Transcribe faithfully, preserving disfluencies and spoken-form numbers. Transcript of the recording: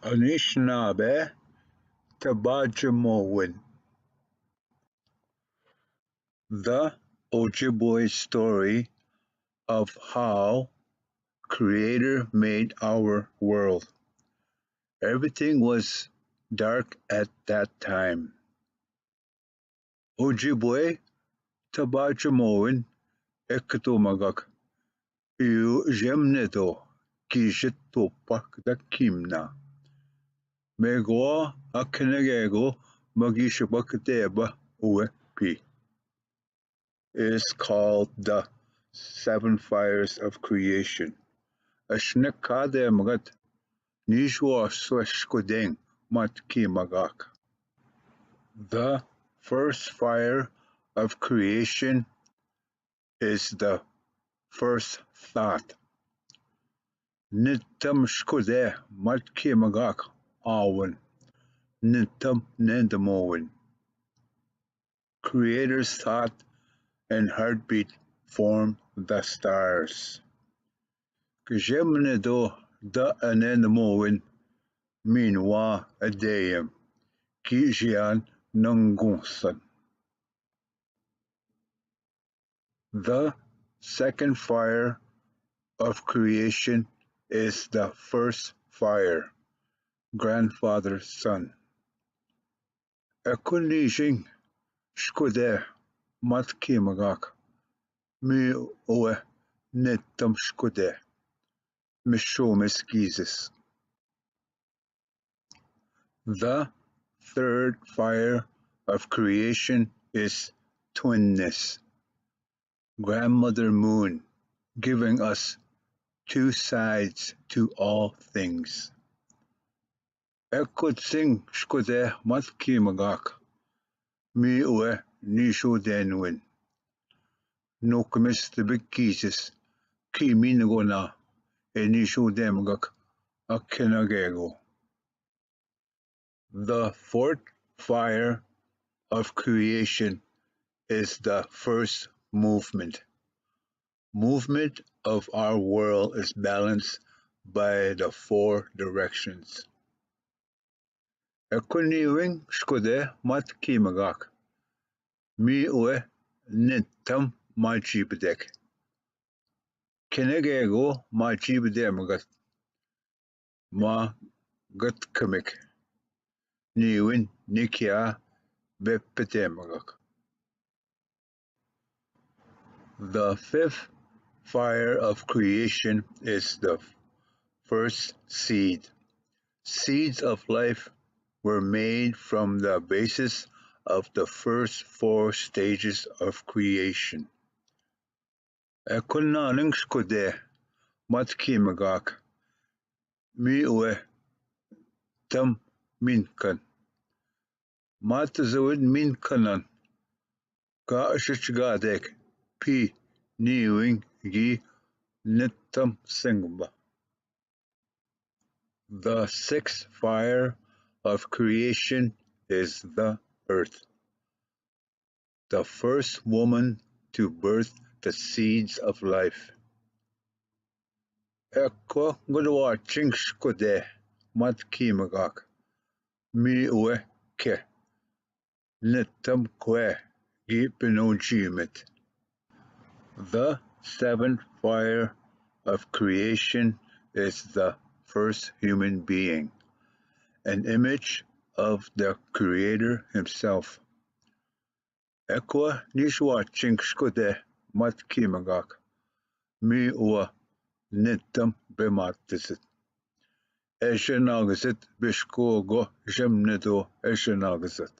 Anishinaabe Tabajamoowin. The Ojibwe story of how Creator made our world. Everything was dark at that time. Ojibwe Tabajamoowin ektu magak iu jemnedo ki jit toppa kda kimna. Megoa akenegego magi shibak deba uwe pi is called the seven fires of creation. Ashnek kade magat nijwa sweshkudeng mat ki magak. The first fire of creation is the first thought. Nitam shkude mat ki magak awan. Nitam nendamowin. Creator's thought and heartbeat form the stars. Kjemnedo da anendamowin minwa adeyem ki jian nangunsan. The second fire of creation is the first fire, grandfather sun. Ekunijing shkude mat ki magak mi uwe netam shkude mishomis kizis. The third fire of creation is twinness. Grandmother Moon giving us two sides to all things. Ekut sing shkude mat ki magak mi uwe nishu denwin. Nukmis tibik kizis ki min gona e nishu demgak akenegego. The fourth fire of creation is the first movement. Movement of our world is balanced by the four directions. Ekuniwing shkude mat ki magak mi uwe netam majibdek. Kenegego majibde magat ma gatkamik niwin nikia bepete magak. The fifth fire of creation is the first seed. Seeds of life were made from the basis of the first four stages of creation. Ekunnaning shkude mat ki magak mi uwe tam minkan. Mat zawid minkanan ka ashich gadek pi niwing gi netam sengba. The sixth fire of creation is the earth, the first woman to birth the seeds of life. Ekko gudwa chingshkude mat ki magak mi uwe ke netam kwe gi pino jimit. The seventh fire of creation is the first human being, an image of the Creator Himself. Ekwa nishwa chingshkude mat ki magak mi uwa netam be mat tizit. Eshe nagzit bishko go jemnedo eshe nagzit.